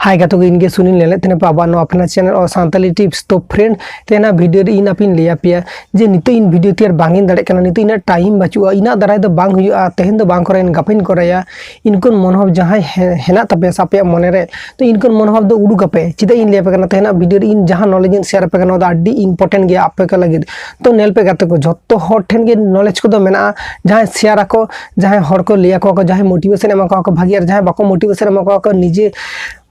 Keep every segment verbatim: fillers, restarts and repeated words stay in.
ᱦᱟᱭ ᱜᱟᱛᱮ ᱠᱚ, ᱤᱧ ᱜᱮ ᱥᱩᱱᱤᱞ, ᱧᱮᱞᱮᱫ ᱛᱟᱦᱮᱱᱟ ᱯᱮ ᱟᱵᱚᱣᱟᱜ ᱱᱚᱣᱟ ᱟᱯᱱᱟᱨ ᱪᱮᱱᱮᱞ ᱚ ᱥᱟᱱᱛᱟᱞᱤ ᱴᱤᱯᱥ᱾ ᱛᱚ ᱯᱷᱨᱮᱱᱰ, ᱛᱮᱦᱮᱧᱟᱜ ᱵᱷᱤᱰᱤᱭᱳ ᱨᱮ ᱤᱧ ᱟᱯᱮᱧ ᱞᱟᱹᱭ ᱟᱯᱮᱭᱟ ᱡᱮ ᱱᱤᱛᱚᱜ ᱤᱧ ᱵᱷᱤᱰᱤᱭᱳ ᱛᱮᱭᱟᱨ ᱵᱟᱝ ᱤᱧ ᱫᱟᱲᱮᱭᱟᱜ ᱠᱟᱱᱟ, ᱱᱤᱛᱚᱜ ᱤᱧᱟᱹᱜ ᱴᱟᱭᱤᱢ ᱵᱟᱹᱪᱩᱜᱼᱟ, ᱤᱧᱟᱹᱜ ᱫᱟᱨᱟᱭ ᱫᱚ ᱵᱟᱝ ᱦᱩᱭᱩᱜᱼᱟ, ᱛᱮᱦᱮᱧ ᱫᱚ ᱵᱟᱝ ᱠᱚᱨᱟᱣ ᱤᱧ, ᱜᱟᱯᱟᱧ ᱠᱚᱨᱟᱣᱟ᱾ ᱤᱱᱠᱟᱱ ᱢᱚᱱᱳᱵᱷᱟᱵ ᱡᱟᱦᱟᱸᱭ ᱦᱮ-, ᱦᱮᱱᱟᱜ ᱛᱟᱯᱮᱭᱟ ᱥᱮ ᱟᱯᱮᱭᱟᱜ ᱢᱚᱱᱮ ᱨᱮ, ᱛᱚ ᱤᱱᱠᱟᱱ ᱢᱚᱱᱳᱵᱷᱟᱵ ᱫᱚ ᱩᱰᱩᱠ ᱟᱯᱮ᱾ ᱪᱮᱫᱟᱜ ᱤᱧ ᱞᱟᱹᱭ ᱟᱯᱮ ᱠᱟᱱᱟ, ᱛᱮᱦᱮᱧᱟᱜ ᱵᱷᱤᱰᱤᱭᱳ ᱨᱮ ᱤᱧ ᱡᱟᱦᱟᱸ ᱱᱚᱞᱮᱡᱽ ᱤᱧ ᱥᱮᱭᱟᱨ ᱟᱯᱮ ᱠᱟᱱᱟ, ᱱᱚᱣᱟ ᱫᱚ ᱟᱹᱰᱤ ᱤᱢᱯᱚᱨᱴᱮᱱᱴ ᱜᱮᱭᱟ ᱟᱯᱮ ᱠᱚ ᱞᱟᱹᱜᱤᱫ᱾ ᱛᱚ ᱧᱮᱞ ᱯᱮ ᱜᱟᱛᱮ ᱠᱚ, ᱡᱷᱚᱛᱚ ᱦᱚᱲ ᱴᱷᱮᱱ ᱜᱮ ᱱᱚᱞᱮᱡᱽ ᱠᱚᱫᱚ ᱢᱮᱱᱟᱜᱼᱟ᱾ ᱡᱟᱦᱟᱸᱭ ᱥᱮᱭᱟᱨ ᱟᱠᱚ, ᱡᱟᱦᱟᱸᱭ ᱦᱚᱲ ᱠᱚ ᱞᱟᱹᱭ ᱟᱠᱚᱣᱟ ᱠᱚ, ᱡᱟᱦᱟᱸᱭ ᱢᱳᱴᱤᱵᱷᱮᱥᱚᱱ ᱮᱢᱟ ᱠᱚᱣᱟ ᱠᱚ ᱵᱷᱟᱜᱤ, ᱟᱨ ᱡᱟᱦᱟᱸᱭ ᱵᱟᱠᱚ ᱢᱳᱴᱤᱵᱷᱮᱥᱚᱱ ᱮᱢᱟ ᱠᱚᱣᱟ ᱠᱚ ᱱᱤᱡᱮ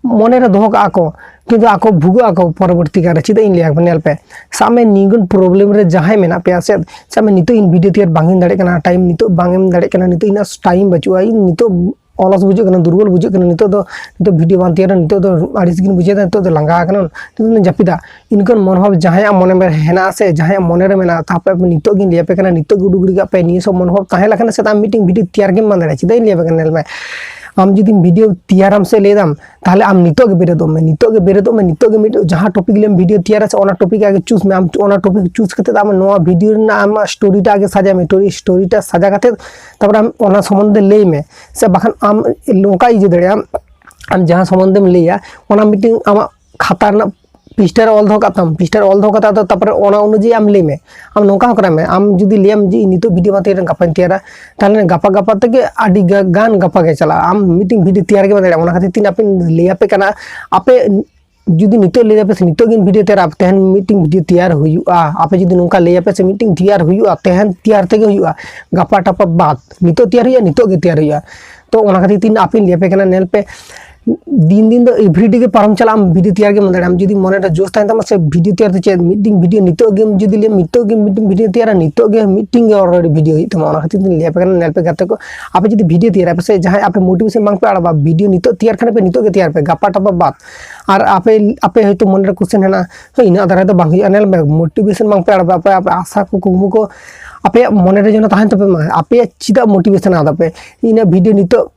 ᱢᱚᱱᱮ ᱨᱮ ᱫᱚᱦᱚ ᱠᱟᱜᱼᱟ ᱠᱚ, ᱠᱤᱱᱛᱩ ᱟᱠᱚ ᱵᱷᱩᱜᱟᱹᱜ ᱟᱠᱚ ᱯᱚᱨᱚᱵᱚᱨᱛᱤ ᱠᱟᱞ ᱨᱮ᱾ ᱪᱮᱫᱟᱜ ᱤᱧ ᱞᱟᱹᱭᱟ, ᱧᱮᱞ ᱯᱮ, ᱥᱟᱵ ᱢᱮ ᱱᱤᱭᱟᱹ ᱯᱨᱚᱵᱞᱮᱢ ᱨᱮ ᱡᱟᱦᱟᱸᱭ ᱢᱮᱱᱟᱜ ᱯᱮᱭᱟ ᱥᱮ, ᱥᱟᱵ ᱢᱮ ᱱᱤᱛᱚᱜ ᱤᱧ ᱵᱷᱤᱰᱤᱭᱳ ᱛᱮᱭᱟᱨ ᱵᱟᱝ ᱤᱧ ᱫᱟᱲᱮᱭᱟᱜ ᱠᱟᱱᱟ, ᱴᱟᱭᱤᱢ ᱱᱤᱛᱚᱜ ᱵᱟᱝ ᱮᱢ ᱫᱟᱲᱮᱭᱟᱜ ᱠᱟᱱᱟ, ᱱᱤᱛᱚᱜ ᱤᱧᱟᱹᱜ ᱴᱟᱭᱤᱢ ᱵᱟᱹᱪᱩᱜᱼᱟ, ᱤᱧ ᱱᱤᱛᱚᱜ ᱚᱞᱚᱥ ᱵᱩᱡᱷᱟᱹᱜ ᱠᱟᱱᱟ, ᱫᱩᱨᱵᱚᱞ ᱵᱩᱡᱷᱟᱹᱜ ᱠᱟᱱᱟ, ᱱᱤᱛᱚᱜ ᱫᱚ, ᱱᱤᱛᱚᱜ ᱵᱷᱤᱰᱤᱭᱳ ᱵᱟᱝ ᱛᱮᱭᱟᱨᱟ, ᱱᱤᱛᱚᱜ ᱫᱚ ᱟᱹᱲᱤᱥ ᱜᱤᱧ ᱵᱩᱡᱷᱟᱹᱣ ᱮᱫᱟ, ᱱᱤᱛᱚᱜ ᱫᱚ ᱞᱟᱸᱜᱟ ᱟᱠᱟᱱᱟ, ᱱᱤᱛᱚᱜ ᱫᱚᱧ ᱡᱟᱹᱯᱤᱫᱟ᱾ ᱤᱱᱠᱟᱱ ᱢᱚᱱᱳᱵᱷᱟᱵ ᱡᱟᱦᱟᱸᱭᱟᱜ ᱢᱚᱱᱮ ᱨᱮ ᱦᱮᱱᱟᱜᱼᱟ ᱥᱮ ᱡᱟᱦᱟᱸᱭᱟᱜ ᱢᱚᱱᱮ ᱨᱮ ᱢᱮᱱᱟᱜᱼᱟ, ᱛᱟᱯᱮ ᱱᱤᱛᱚᱜ ᱜᱤᱧ ᱞᱟᱹᱭ ᱟᱯᱮ ᱠᱟᱱᱟ, ᱱᱤᱛᱚᱜ ᱜᱮ ᱩᱰᱩᱠ ᱜᱤᱰᱤ ᱠᱟᱜ ᱯᱮ᱾ ᱱᱤᱭᱟᱹ ᱥᱚᱵ ᱢᱚᱱᱳᱵᱷᱟᱵ ᱛᱟᱦᱮᱸ ᱞᱮᱠᱷᱟᱱ ᱥᱮ ᱟᱢ ᱢᱤᱫᱴᱮᱱ ᱵᱷᱤᱰᱤᱭᱳ ᱛᱮᱭᱟᱨ ᱜᱮᱢ ᱵᱟᱝ ᱫᱟᱲᱮᱭᱟᱜᱼᱟ᱾ ᱪᱮᱫᱟᱜ ᱤᱧ ᱞᱟᱹᱭ ᱟᱯᱮ ᱠᱟᱱᱟ, ᱧᱮᱞ ᱢᱮ, ᱟᱢ ᱡᱩᱫᱤ ᱵᱷᱤᱰᱤᱭᱳ ᱛᱮᱭᱟᱨᱟᱢ ᱥᱮ ᱞᱟᱹᱭ ᱫᱟᱢ, ᱛᱟᱦᱚᱞᱮ ᱟᱢ ᱱᱤᱛᱚᱜ ᱜᱮ ᱵᱮᱨᱮᱫᱚᱜ ᱢᱮ, ᱱᱤᱛᱚᱜ ᱜᱮ ᱵᱮᱨᱮᱫᱚᱜ ᱢᱮ, ᱱᱤᱛᱚᱜ ᱜᱮ ᱢᱤᱫ ᱡᱟᱦᱟᱸ ᱴᱚᱯᱤᱠ ᱞᱮᱢ ᱵᱷᱤᱰᱤᱭᱳ ᱛᱮᱭᱟᱨᱟ ᱥᱮ ᱚᱱᱟ ᱴᱚᱯᱤᱠ ᱟᱜᱮ ᱪᱩᱡᱽ ᱢᱮ᱾ ᱟᱢ ᱚᱱᱟ ᱴᱚᱯᱤᱠ ᱪᱩᱡᱽ ᱠᱟᱛᱮ ᱟᱢ ᱱᱚᱣᱟ ᱵᱷᱤᱰᱤᱭᱳ ᱨᱮᱱᱟᱜ ᱟᱢᱟᱜ ᱥᱴᱳᱨᱤᱴᱟ ᱟᱜᱮ ᱥᱟᱡᱟᱭ ᱢᱮ, ᱥᱴᱳᱨᱤ, ᱥᱴᱳᱨᱤᱴᱟ ᱥᱟᱡᱟ ᱠᱟᱛᱮ ᱛᱟᱨᱯᱚᱨᱮ ᱟᱢ ᱚᱱᱟ ᱥᱚᱢᱵᱚᱱᱫᱷᱮ ᱞᱟᱹᱭ ᱢᱮ᱾ ᱥᱮ ᱵᱟᱠᱷᱟᱱ ᱟᱢ ᱱᱚᱝᱠᱟ ᱤᱭᱟᱹ ᱫᱟᱲᱮᱭᱟᱜ ᱟᱢ, ᱟᱢ ᱡᱟᱦᱟᱸ ᱥᱚᱢᱵᱚᱱᱫᱷᱮᱢ ᱞᱟᱹᱭᱟ ᱚᱱᱟ ᱢᱤᱫᱴᱮᱱ ᱟᱢᱟᱜ ᱠᱷᱟᱛᱟ ᱨᱮᱱᱟᱜ ᱯᱤᱥᱴᱟ ᱨᱮ ᱚᱞ ᱫᱚᱦᱚ ᱠᱟᱜ ᱛᱟᱢ, ᱯᱤᱥᱴᱟ ᱨᱮ ᱚᱞ ᱫᱚᱦᱚ ᱠᱟᱛᱮ ᱟᱫᱚ ᱛᱟᱨᱯᱚᱨᱮ ᱚᱱᱟ ᱚᱱᱩᱡᱟᱭᱤ ᱟᱢ ᱞᱟᱹᱭ ᱢᱮ᱾ ᱟᱢ ᱱᱚᱝᱠᱟ ᱦᱚᱸ ᱠᱟᱱᱟ ᱢᱮ, ᱟᱢ ᱡᱩᱫᱤ ᱞᱟᱹᱭᱟᱢ ᱡᱮ ᱤᱧ ᱱᱤᱛᱚᱜ ᱵᱷᱤᱰᱤᱭᱳ ᱵᱟᱝ ᱛᱮᱭᱟᱨ ᱜᱟᱯᱟᱧ ᱛᱮᱭᱟᱨᱟ, ᱛᱟᱦᱚᱞᱮ ᱜᱟᱯᱟ ᱜᱟᱯᱟ ᱛᱮᱜᱮ ᱟᱹᱰᱤ ᱜᱟ-, ᱜᱟᱱ ᱜᱟᱯᱟ ᱜᱮ ᱪᱟᱞᱟᱜᱼᱟ, ᱟᱢ ᱢᱤᱫᱴᱮᱱ ᱵᱷᱤᱰᱤᱭᱳ ᱛᱮᱭᱟᱨ ᱜᱮ ᱵᱟᱝ ᱫᱟᱲᱮᱭᱟᱜᱼᱟ᱾ ᱚᱱᱟ ᱠᱷᱟᱹᱛᱤᱨ ᱛᱮ ᱟᱯᱮᱧ ᱞᱟᱹᱭ ᱟᱯᱮ ᱠᱟᱱᱟ, ᱟᱯᱮ ᱡᱩᱫᱤ ᱱᱤᱛᱚᱜ ᱞᱟᱹᱭ ᱟᱯᱮ ᱥᱮ ᱱᱤᱛᱚᱜ ᱜᱮ ᱵᱷᱤᱰᱤᱭᱳ ᱛᱮᱭᱟᱨᱟ, ᱛᱮᱦᱮᱧ ᱢᱤᱫᱴᱮᱱ ᱵᱷᱤᱰᱤᱭᱳ ᱛᱮᱭᱟᱨ ᱦᱩᱭᱩᱜᱼᱟ, ᱟᱯᱮ ᱡᱩᱫᱤ ᱱᱚᱝᱠᱟ ᱞᱟᱹᱭ ᱟᱯᱮ ᱥᱮ ᱢᱤᱫᱴᱮᱱ ᱛᱮᱭᱟᱨ ᱦᱩᱭᱩᱜᱼᱟ, ᱛᱮᱦᱮᱧ ᱛᱮᱭᱟᱨ ᱛᱮᱜᱮ ᱦᱩᱭᱩᱜᱼᱟ, ᱜᱟᱯᱟ ᱴᱟᱯᱟ ᱵᱟᱫ, ᱱᱤᱛᱚᱜ ᱛᱮᱭᱟᱨ ᱦᱩᱭᱩᱜᱼᱟ, ᱱᱤᱛᱚᱜ ᱜᱮ ᱛᱮᱭᱟᱨ ᱦᱩᱭᱩᱜᱼᱟ᱾ ᱛᱚ ᱚᱱᱟ ᱠᱷᱟᱹᱛᱤᱨ ᱛᱮ ᱤᱧ ᱟᱯᱮᱧ ᱞᱟᱹᱭ ᱟᱯᱮ ᱠᱟᱱᱟ, ᱧᱮᱞ ᱯᱮ, ᱫᱤᱱ ᱫᱤᱱ ᱫᱚ ᱮᱵᱷᱨᱤᱰᱮ ᱜᱮ ᱯᱟᱨᱚᱢ ᱪᱟᱞᱟᱜᱼᱟ, ᱟᱢ ᱵᱷᱤᱰᱤᱭᱳ ᱛᱮᱭᱟᱨ ᱜᱮ ᱢᱚᱱᱮ ᱫᱟᱲᱮᱭᱟᱜᱼᱟ᱾ ᱟᱢ ᱡᱩᱫᱤ ᱢᱚᱱᱮ ᱨᱮ ᱡᱳᱥ ᱛᱟᱦᱮᱱ ᱛᱟᱢᱟ ᱥᱮ ᱵᱷᱤᱰᱤᱭᱳ ᱛᱮᱭᱟᱨ ᱫᱚ ᱪᱮᱫ, ᱢᱤᱫᱴᱮᱱ ᱵᱷᱤᱰᱤᱭᱳ ᱱᱤᱛᱚᱜ ᱜᱮᱢ ᱡᱩᱫᱤ ᱞᱟᱹᱭᱟ ᱱᱤᱛᱚᱜ ᱜᱮ ᱢᱤᱫᱴᱮᱱ ᱵᱷᱤᱰᱤᱭᱳ ᱛᱮᱭᱟᱨᱟ, ᱱᱤᱛᱚᱜ ᱜᱮ ᱢᱤᱫᱴᱮᱱ ᱜᱮ ᱚᱞᱨᱮᱰᱤ ᱵᱷᱤᱰᱤᱭᱳ ᱦᱩᱭᱩᱜ ᱛᱟᱢᱟ᱾ ᱚᱱᱟ ᱠᱷᱟᱹᱛᱤᱨ ᱛᱮᱧ ᱞᱟᱹᱭ ᱟᱯᱮ ᱠᱟᱱᱟ, ᱧᱮᱞ ᱯᱮ ᱜᱟᱛᱮ ᱠᱚ, ᱟᱯᱮ ᱡᱩᱫᱤ ᱵᱷᱤᱰᱤᱭᱳ ᱛᱮᱭᱟᱨ ᱟᱯᱮ ᱥᱮ ᱡᱟᱦᱟᱸᱭ ᱟᱯᱮ ᱢᱳᱴᱤᱵᱷᱮᱥᱚᱱ ᱵᱟᱝ ᱯᱮ ᱟᱲᱟᱜᱟ, ᱵᱷᱤᱰᱤᱭᱳ ᱱᱤᱛᱚᱜ ᱛᱮᱭᱟᱨ ᱠᱷᱟᱱ ᱯᱮ ᱱᱤᱛᱚᱜ ᱜᱮ ᱛᱮᱭᱟᱨ ᱯᱮ, ᱜᱟᱯᱟ ᱴᱟᱯᱟ ᱵᱟᱫ᱾ ᱟᱨ ᱟᱯᱮ, ᱟᱯᱮ ᱦᱚᱭᱛᱳ ᱢᱚᱱᱮ ᱨᱮ ᱠᱩᱥᱪᱮᱱ ᱦᱮᱱᱟᱜᱼᱟ, ᱦᱳᱭ, ᱤᱱᱟᱹᱜ ᱫᱟᱨᱟᱭ ᱫᱚ ᱵᱟᱝ ᱦᱩᱭᱩᱜᱼᱟ, ᱧᱮᱞ ᱢᱮ, ᱢᱳᱴᱤᱵᱷᱮᱥᱚᱱ ᱵᱟᱝ ᱯᱮ ᱟᱲᱟᱜᱟ, ᱟᱯᱮ, ᱟᱯᱮ ᱟᱥᱟ ᱠᱚ ᱠᱩᱠᱢᱩ ᱠᱚ ᱟᱯᱮᱭᱟᱜ ᱢᱚᱱᱮ ᱨᱮ ᱡᱮᱱᱚ ᱛᱟᱦᱮᱱ ᱛᱟᱯᱮ ᱢᱟ, ᱟᱯᱮᱭᱟᱜ ᱪᱮᱫᱟᱜ ᱢᱳᱴᱤᱵᱷᱮᱥᱚᱱ ᱟᱫᱚ ᱯᱮ, ᱤᱧᱟᱹᱜ ᱵᱷᱤᱰᱤᱭᱳ ᱱᱤᱛᱚᱜ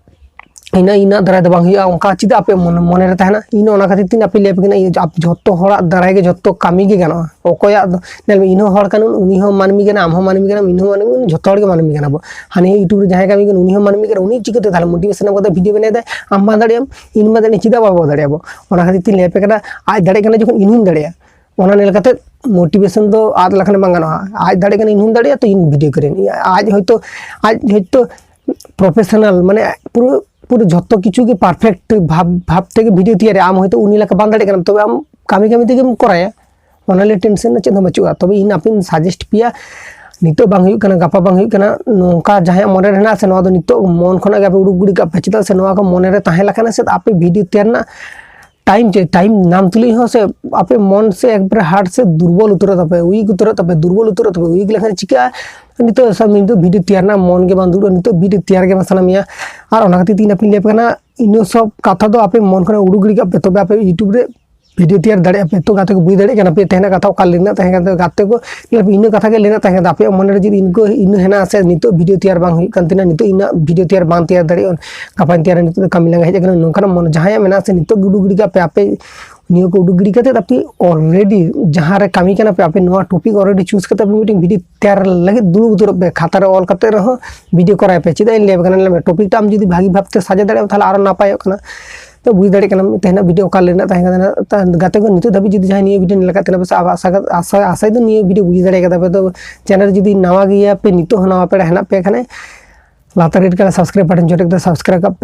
ᱤᱱᱟᱹ ᱤᱱᱟᱹᱜ ᱫᱟᱨᱟᱭ ᱫᱚ ᱵᱟᱝ ᱦᱩᱭᱩᱜᱼᱟ, ᱚᱱᱠᱟ ᱪᱮᱫᱟᱜ ᱟᱯᱮ ᱢᱚᱱᱮ ᱢᱚᱱᱮ ᱨᱮ ᱛᱟᱦᱮᱱᱟ? ᱤᱧ ᱚᱱᱟ ᱠᱷᱟᱹᱛᱤᱨ ᱛᱮ ᱟᱯᱮ ᱞᱟᱹᱭ ᱟᱯᱮ ᱠᱟᱱᱟ, ᱤᱭᱟᱹ, ᱟᱯ-, ᱡᱷᱚᱛᱚ ᱦᱚᱲᱟᱜ ᱫᱟᱨᱟᱭ ᱜᱮ ᱡᱷᱚᱛᱚ ᱠᱟᱹᱢᱤ ᱜᱮ ᱜᱟᱱᱚᱜᱼᱟ᱾ ᱚᱠᱚᱭᱟᱜ ᱫᱚ, ᱧᱮᱞ ᱢᱮ, ᱤᱧ ᱦᱚᱸ ᱦᱚᱲ ᱠᱟᱱᱟᱧ, ᱩᱱᱤ ᱦᱚᱸ ᱢᱟᱹᱱᱢᱤ ᱠᱟᱱᱟ, ᱟᱢ ᱦᱚᱸ ᱢᱟᱹᱱᱢᱤ ᱠᱟᱱᱟᱢ, ᱤᱧ ᱦᱚᱸ ᱢᱟᱹᱱᱢᱤ ᱠᱟᱱᱟ, ᱡᱷᱚᱛᱚ ᱦᱚᱲ ᱜᱮ ᱢᱟᱹᱱᱢᱤ ᱠᱟᱱᱟ ᱵᱚ᱾ ᱦᱟᱹᱱᱤ YouTube ᱨᱮ ᱡᱟᱦᱟᱸᱭ ᱠᱟᱹᱢᱤ ᱠᱟᱱᱟ, ᱩᱱᱤ ᱦᱚᱸ ᱢᱟᱹᱱᱢᱤ ᱠᱟᱱᱟ, ᱩᱱᱤ ᱪᱤᱠᱟᱹᱛᱮ ᱛᱟᱦᱞᱮ motivation ᱮᱢ ᱠᱟᱛᱮ video ᱵᱮᱱᱟᱣ ᱮᱫᱟᱭ? ᱟᱢ ᱵᱟᱝ ᱫᱟᱲᱮᱭᱟᱜ ᱟᱢ, ᱤᱧ ᱢᱟ ᱫᱟᱲᱮᱭᱟᱜ ᱟᱹᱧ, ᱪᱮᱫᱟᱜ ᱵᱟᱵᱚ ᱫᱟᱲᱮᱭᱟᱜᱼᱟ ᱵᱚ? ᱚᱱᱟ ᱠᱷᱟᱹᱛᱤᱨ ᱛᱤᱧ ᱞᱟᱹᱭ ᱟᱯᱮ ᱠᱟᱱᱟ, ᱟᱡ ᱫᱟᱲᱮᱭᱟᱜ ᱠᱟᱱᱟ ᱡᱚᱠᱷᱚᱱ ᱤᱧ ᱦᱚᱸᱧ ᱫᱟᱲᱮᱭᱟᱜᱼᱟ᱾ ᱚᱱᱟ ᱧᱮᱞ ᱠᱟᱛᱮ motivation ᱫᱚ ᱟᱫ ᱞᱮᱠᱷᱟᱱ ᱵᱟᱝ ᱜᱟᱱᱚᱜᱼᱟ᱾ ᱟᱡ ᱫᱟᱲᱮᱭᱟᱜ ᱠᱟᱱᱟ, ᱤᱧ ᱦᱚᱸᱧ ᱫᱟᱲᱮᱭᱟᱜᱼᱟ, ᱛᱚ ᱤᱧ video ᱠᱚᱨᱮᱧ, ᱟᱡ ᱦᱚᱭᱛᱳ, ᱟᱡ ᱦᱚᱭᱛᱳ professional, ᱢᱟᱱᱮ ᱯᱩᱨᱟᱹ, ᱯᱩᱨᱟᱹ ᱡᱷᱚᱛᱚ ᱠᱤᱪᱷᱩ ᱜᱮ perfect ᱵᱷᱟᱵᱽ, ᱵᱷᱟᱵᱽ ᱛᱮᱜᱮ video ᱛᱮᱭᱟᱨᱟ᱾ ᱟᱢ ᱦᱚᱭᱛᱳ ᱩᱱᱤ ᱞᱮᱠᱟ ᱵᱟᱢ ᱫᱟᱲᱮᱭᱟᱜ ᱠᱟᱱᱟ, ᱛᱚᱵᱮ ᱟᱢ ᱠᱟᱹᱢᱤ ᱠᱟᱹᱢᱤ ᱛᱮᱜᱮᱢ ᱠᱚᱨᱟᱭᱟ, ᱚᱱᱟ ᱞᱟᱹᱜᱤᱫ tension ᱨᱮᱱᱟᱜ ᱪᱮᱫ ᱦᱚᱸ ᱵᱟᱹᱪᱩᱜᱼᱟ᱾ ᱛᱚᱵᱮ ᱤᱧ ᱟᱯᱮᱧ suggest ᱯᱮᱭᱟ, ᱱᱤᱛᱚᱜ ᱵᱟᱝ ᱦᱩᱭᱩᱜ ᱠᱟᱱᱟ, ᱜᱟᱯᱟ ᱵᱟᱝ ᱦᱩᱭᱩᱜ ᱠᱟᱱᱟ, ᱱᱚᱝᱠᱟ ᱡᱟᱦᱟᱸᱭᱟᱜ ᱢᱚᱱᱮ ᱨᱮ ᱦᱮᱱᱟᱜ ᱥᱮ, ᱱᱚᱣᱟ ᱫᱚ ᱱᱤᱛᱚᱜ ᱢᱚᱱ ᱠᱷᱚᱱᱟᱜ ᱜᱮ ᱟᱯᱮ ᱩᱰᱩᱠ ᱜᱤᱰᱤ ᱠᱟᱜ ᱯᱮ᱾ ᱪᱮᱫᱟᱜ ᱥᱮ ᱱᱚᱣᱟ ᱠᱚ ᱢᱚᱱᱮ ᱨᱮ ᱛᱟᱦᱮᱸ ᱞᱮᱠᱷᱟᱱ ᱥᱮ ᱟᱯᱮ video ᱛᱮᱭᱟᱨ ᱨᱮᱱᱟᱜ time ᱪᱮ time ᱧᱟᱢ ᱛᱩᱞᱩᱡ ᱦᱚᱸ ᱥᱮ ᱟᱯᱮ ᱢᱚᱱ ᱥᱮ ᱮᱠᱵᱟᱨᱮ heart ᱥᱮ ᱫᱩᱨᱵᱚᱞ ᱩᱛᱟᱹᱨᱚᱜ ᱛᱟᱯᱮ, weak ᱩᱛᱟᱹᱨᱚᱜ ᱛᱟᱯᱮ, ᱫᱩᱨᱵᱚᱞ ᱩᱛᱟᱹᱨᱚᱜ ᱛᱟᱯᱮ᱾ Weak ᱞᱮᱠᱷᱟᱱ ᱪᱤᱠᱟᱹᱜᱼᱟ? ᱱᱤᱛᱚᱜ ᱥᱟᱵ ᱢᱮ, ᱱᱤᱛᱚᱜ video ᱛᱮᱭᱟᱨ ᱨᱮᱱᱟᱜ ᱢᱚᱱ ᱜᱮ ᱵᱟᱝ ᱫᱩᱲᱩᱵᱼᱟ, ᱱᱤᱛᱚᱜ video ᱛᱮᱭᱟᱨ ᱜᱮ ᱵᱟᱝ ᱥᱟᱱᱟ ᱢᱮᱭᱟ᱾ ᱟᱨ ᱚᱱᱟ ᱠᱷᱟᱹᱛᱤᱨ ᱛᱮ ᱤᱧ ᱟᱯᱮᱧ ᱞᱟᱹᱭ ᱟᱯᱮ ᱠᱟᱱᱟ, ᱤᱱᱟᱹ ᱥᱚᱵ ᱠᱟᱛᱷᱟ ᱫᱚ ᱟᱯᱮ ᱢᱚᱱ ᱠᱷᱚᱱᱟᱜ ᱩᱰᱩᱠ ᱜᱤᱰᱤ ᱠᱟᱜ ᱯᱮ, ᱛᱚᱵᱮ ᱟᱯᱮ YouTube ᱨᱮ video ᱛᱮᱭᱟᱨ ᱫᱟᱲᱮᱭᱟᱜᱼᱟ ᱯᱮ᱾ ᱛᱚ ᱜᱟᱛᱮ ᱠᱚ, ᱵᱩᱡᱽ ᱫᱟᱲᱮᱭᱟᱜ ᱠᱟᱱᱟ ᱯᱮ, ᱛᱮᱦᱮᱧᱟᱜ ᱠᱟᱛᱷᱟ ᱚᱠᱟ ᱨᱮᱱᱟᱜ ᱛᱟᱦᱮᱸ ᱠᱟᱱ ᱛᱟᱯᱮᱭᱟ? ᱜᱟᱛᱮ ᱠᱚ, ᱤᱱᱟᱹ ᱠᱟᱛᱷᱟ ᱜᱮ ᱞᱟᱹᱭ ᱨᱮᱱᱟᱜ ᱛᱟᱦᱮᱸ ᱠᱟᱱ ᱛᱟᱯᱮᱭᱟ᱾ ᱟᱯᱮᱭᱟᱜ ᱢᱚᱱᱮ ᱨᱮ ᱡᱩᱫᱤ ᱤᱱᱠᱟᱹ ᱤᱱᱟᱹ ᱦᱮᱱᱟᱜᱼᱟ ᱥᱮ, ᱱᱤᱛᱚᱜ video ᱛᱮᱭᱟᱨ ᱵᱟᱝ ᱦᱩᱭᱩᱜ ᱠᱟᱱ ᱛᱤᱧᱟ, ᱱᱤᱛᱚᱜ ᱤᱧᱟᱹᱜ video ᱛᱮᱭᱟᱨ ᱵᱟᱝ ᱛᱮᱭᱟᱨ ᱫᱟᱲᱮᱭᱟᱜᱼᱟ, ᱜᱟᱯᱟᱧ ᱛᱮᱭᱟᱨᱟ, ᱱᱤᱛᱚᱜ ᱫᱚ ᱠᱟᱹᱢᱤ ᱞᱟᱸᱜᱟ ᱦᱮᱡ ᱟᱠᱟᱱᱟ, ᱱᱚᱝᱠᱟᱱᱟᱜ ᱢᱚᱱᱮ ᱡᱟᱦᱟᱸᱭᱟᱜ ᱢᱮᱱᱟᱜᱼᱟ ᱥᱮ, ᱱᱤᱛᱚᱜ ᱜᱮ ᱩᱰᱩᱠ ᱜᱤᱰᱤ ᱠᱟᱜ ᱯᱮ᱾ ᱟᱯᱮ ᱱᱤᱭᱟᱹ ᱠᱚ ᱩᱰᱩᱠ ᱜᱤᱰᱤ ᱠᱟᱛᱮ ᱟᱯᱮ already ᱡᱟᱦᱟᱸ ᱨᱮ ᱠᱟᱹᱢᱤ ᱠᱟᱱᱟ ᱯᱮ, ᱟᱯᱮ ᱱᱚᱣᱟ topic already choose ᱠᱟᱛᱮ ᱟᱯᱮ ᱢᱤᱫᱴᱮᱱ video ᱛᱮᱭᱟᱨ ᱞᱟᱹᱜᱤᱫ ᱫᱩᱲᱩᱵ ᱩᱛᱟᱹᱨᱚᱜ ᱯᱮ, ᱠᱷᱟᱛᱟ ᱨᱮ ᱚᱞ ᱠᱟᱛᱮ ᱨᱮᱦᱚᱸ video ᱠᱚᱨᱟᱣ ᱯᱮ᱾ ᱪᱮᱫᱟᱜ ᱤᱧ ᱞᱟᱹᱭ ᱟᱯᱮ ᱠᱟᱱᱟ, ᱧᱮᱞ ᱢᱮ, topic ᱴᱟ ᱟᱢ ᱡᱩᱫᱤ ᱵᱷᱟᱹᱜᱤ ᱵᱷᱟᱵᱛᱮ ᱥᱟᱡᱟᱣ ᱫᱟᱲᱮᱭᱟᱜᱼᱟ, ᱛᱟᱦᱚᱞᱮ ᱟᱨᱚ ᱱᱟᱯᱟᱭᱚᱜ ᱠᱟᱱᱟ᱾ ᱛᱚ ᱵᱩᱡᱽ ᱫᱟᱲᱮᱭᱟᱜ ᱠᱟᱱᱟᱢ, ᱛᱮᱦᱮᱧᱟᱜ video ᱚᱠᱟ ᱨᱮᱱᱟᱜ ᱛᱟᱦᱮᱸ ᱠᱟᱱᱟ᱾ ᱛᱟ-, ᱜᱟᱛᱮ ᱠᱚ, ᱱᱤᱛᱚᱜ ᱫᱷᱟᱹᱵᱤᱡ ᱡᱩᱫᱤ ᱡᱟᱦᱟᱸᱭ ᱱᱤᱭᱟᱹ video ᱧᱮᱞ ᱟᱠᱟᱫ ᱛᱟᱦᱮᱱᱟ, ᱵᱮᱥ ᱟᱵᱚ ᱟᱥᱟ ᱠᱟᱛᱮ, ᱟᱥᱟ, ᱟᱥᱟᱭ ᱫᱚ ᱱᱤᱭᱟᱹ video ᱵᱩᱡᱽ ᱫᱟᱲᱮ ᱠᱟᱫᱟ ᱯᱮ᱾ ᱛᱚ channel ᱡᱩᱫᱤ ᱱᱟᱣᱟ ᱜᱮᱭᱟ ᱯᱮ, ᱱᱤᱛᱚᱜ ᱦᱚᱸ ᱱᱟᱣᱟ ᱯᱮᱲᱟ ᱦᱮᱱᱟᱜ ᱯᱮ ᱠᱷᱟᱱᱮ, ᱞᱟᱛᱟᱨ red colour subscribe button ᱡᱚᱴᱮᱫ ᱠᱟᱛᱮ subscribe ᱠᱟᱜ ᱯᱮ᱾